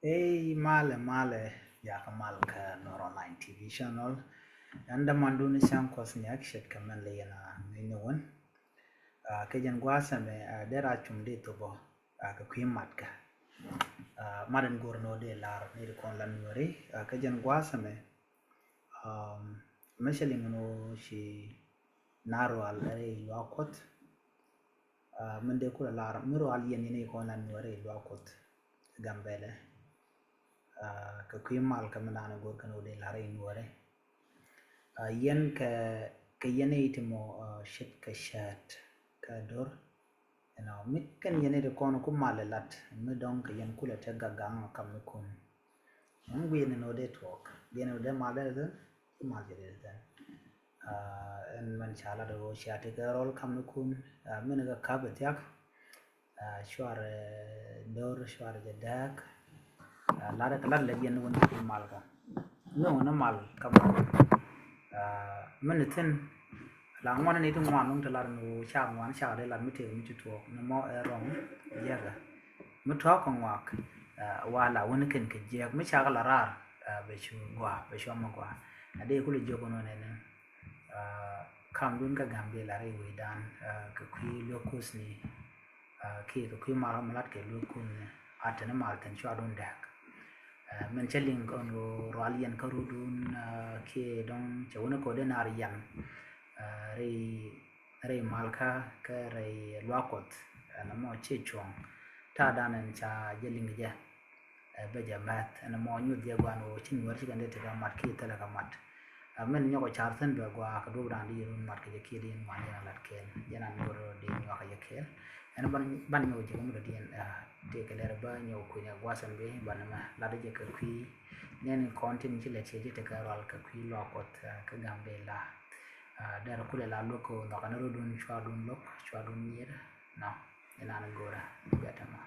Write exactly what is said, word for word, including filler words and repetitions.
Ey, malɛ, malɛ, yakä mal kä Nuer Online T V channel. Ɛn dämandun cäŋ Kuɔth Nyak ce̱tkɛ mɛn lɛ yɛn a ŋäcni wän. Ah, kɛ jɛn gua̱a̱th ɛmɛ, ah, dee ra cum dee thop ɔ, ah, kɛ kui̱ mat kä. Ah, mat ɛn go̱r ni ɣöö dee lar ni ti kɔn la Nuääri, ah, kɛ jɛn gua̱a̱th ɛmɛ. Um, mɛ cɛ liŋ ni ɣöö ci na rual rɛy luaak Kuɔth. Ah, min dee kulɛ lar mi rual yɛn yɛn i̱ kɔn la Nuääri luaak Kuɔth Gambɛlɛ. Ah, kɛ kui̱ mal kä mi naan go̱r kɛn wä dee lar i̱ Nuääri. Ah, yɛn kɛ, kɛ yɛn i̱ ti mɔ, ah, ce̱tkɛ cäät kɛ do̱r. Ɛnɔ mi kɛn yɛn i̱ ti kɔn ku mal ilat mi dɔ̱ŋ kɛ yɛn kulɛ te gagaŋ kam mi kun. Ɛn guiɛn ni nɔ dee tuɔɔk, guiɛn ni nɔ dee mal dee thin, ci mal jɛ dee thin. Ah, ɛn mɛn ca lat ɣöö cia tekɛ rɔl kam ni kun, ah, min kɛ kap ɛ thiak, ah, cuarɛ, eh, do̱r, cuarɛ jɛ dääk, ah, lat kɛ lat lɛ yɛn wä ni mal kä. Ni wä ni mal kam ni kun. Ah, min thin, la ŋuan ni ti ŋuan wä ti lat ni wä ca ŋuan ca dee lat mi tëë mi ci tuɔɔk ni mɔ ɛ rɔm yɛkɛ. Mi tɔ̱ kɛ ŋuak, ah, wa la wä ni kɛn kɛ jiɛk mi ca kɛ la raar, ah, bɛ cu gɔaa, bɛ cu amɛ gɔaa. A dee kulɛ jiök wä nɔ nɛnɛ. Ah, kamdun kä Gambɛla rɛy wecdan, ah, kɛ kui̱ luäk Kuɔth ni, ah, kiɛ kɛ kui̱ mal ram lat kɛ luäk Kuɔth ni, a teni mal thin cua dun dääk. Ah, min cä liŋ kɔn ɣöö rual yɛn kä rudun, ah, kiɛ dɔ̱ŋ cɛ wä ni kɔn dee naar yɛn, ah, rɛy, rɛy mal kä, kä rɛy luaak Kuɔth, ah, ɛn mɔ ciɛ cuɔ̱ŋ. Ta̱a̱ dan ɛn ca jɛ liŋ jɛ. Ɛ, bɛ jɛ mɛth ɛn mɔ nyuth jɛ guan wä ci Nuäär ci kɛn dee tekɛ mat kiɛ thilɛ kɛ mat. Ɛ, min nyɔk car thin bɛ gua kɛ duɔp dan di run mat kɛ jɛ kiɛ di ŋuan jɛ na lat kɛɛl jɛ na Nuäär di nyuak kɛ jɛ kɛɛl. Ɛn ban, ban nyɔk jɛ kɛ mut di ɛn, ɛ, tëë kɛ lɛr bä nyɔk kui̱n ɛ gua̱a̱th ɛn bi ban mɛ lat jɛ kɛ kui̱. Nɛn kɔn tin ci lɛ tiɛ jɛ tekɛ rual kɛ kui̱ luaak Kuɔth, ɛ, kɛ Gambɛla. Ɛ, dɛr kulɛ la luäk kɛ wä nhɔk ɛn rudun cua dun lo̱k cua dun nyier. Nɔ, inan go̱rä bɛ tɛmɛ.